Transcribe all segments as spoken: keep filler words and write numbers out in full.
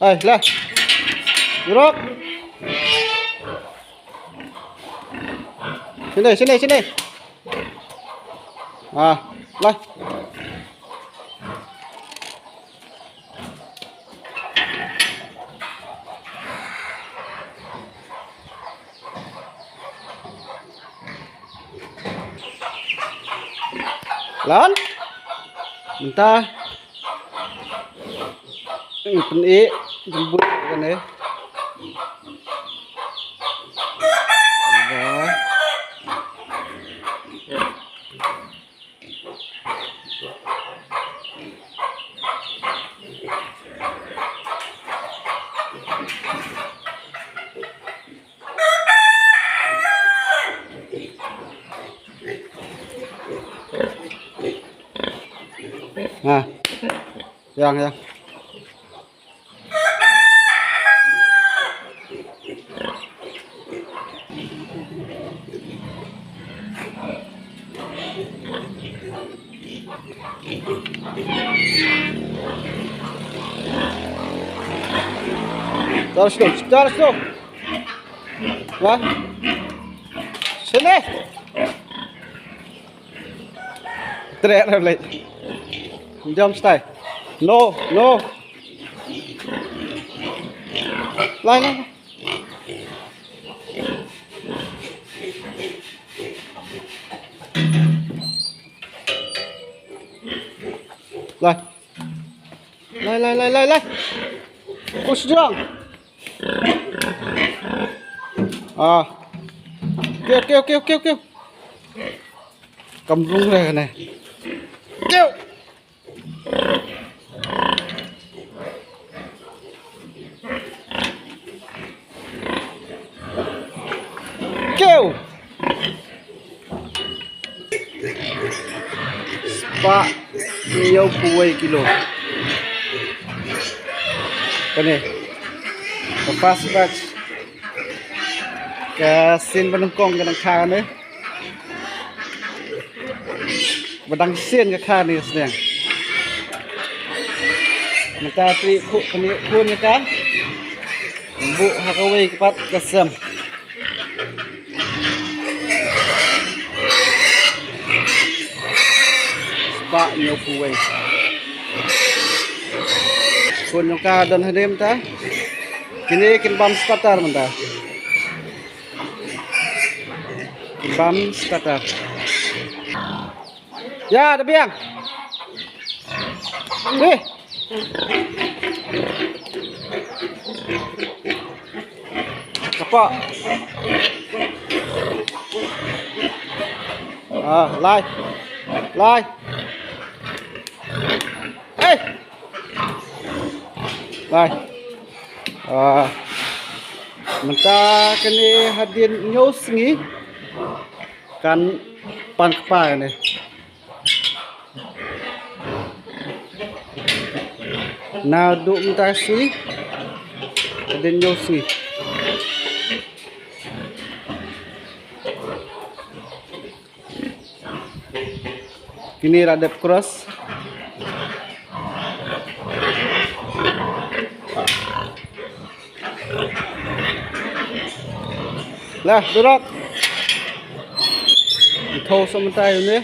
Ai, lah. Durok. Sini, sini, sini. Ah, lah. Lan. Mynta. Hmm, pyni jembut kane. Dah. Ha. Yang, yang. Terus tu, terus tu. Wah. Sini. Treh, treh, lai. Jump style. No, no. Lai, lai, lai. Lai. Lai, lai, lai, lai, lai. Push jrong. Ah. Kiew, kiew, kiew, kiew, kiew. Kam rung re ne. Kiew. Kiew. Spah hynñiewphew wei kilo. Kane ka first batch. Ka sien ba nyngkong ka dang kha ne. Ba dang sien ka kha ne sdang. Mynta tri khu kane khu ne ka. Buh ha kawei ka pat ka sem. Spah hynñiewphew wei. Khun jong ka don hadien mynta. Kine kin bam starter mynta. Kin bam starter. Ïa, da biang. Dih. Kapok. Ah, lai. Lai. Eh. Lai. Ah. Mynta kane hadien hynñiew sngi kan pan kpa kane. Naduh mynta ka sngi hadien hynñiew sngi. Kine la dep cross. Lah, durok. Tho sa mynta ïa une.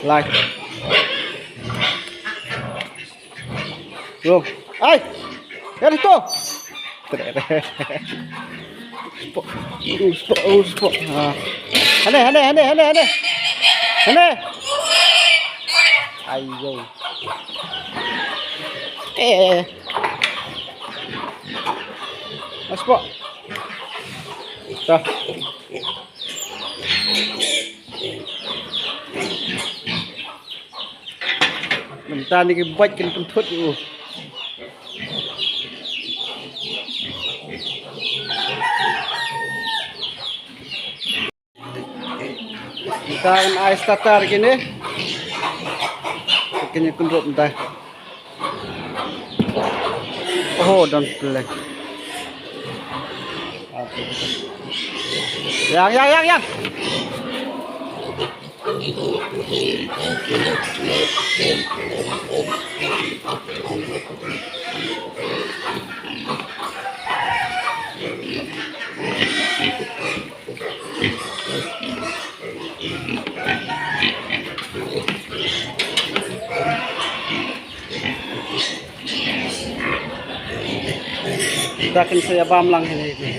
Lai. Yo. Ai. Ïa to. Spot. Uh, spot, uh, spot. Ha. Hane, hane, hane, hane, hane. Hane. Ayo. Eh. Spot. Dah. Mynta ni ki bike kin pynthut u. Mynta kan ai starter kine. Kine kun rup mynta. Oh, don plek. Yang, yang, yang, yang. Da kan sa ïa bam lang hi ne.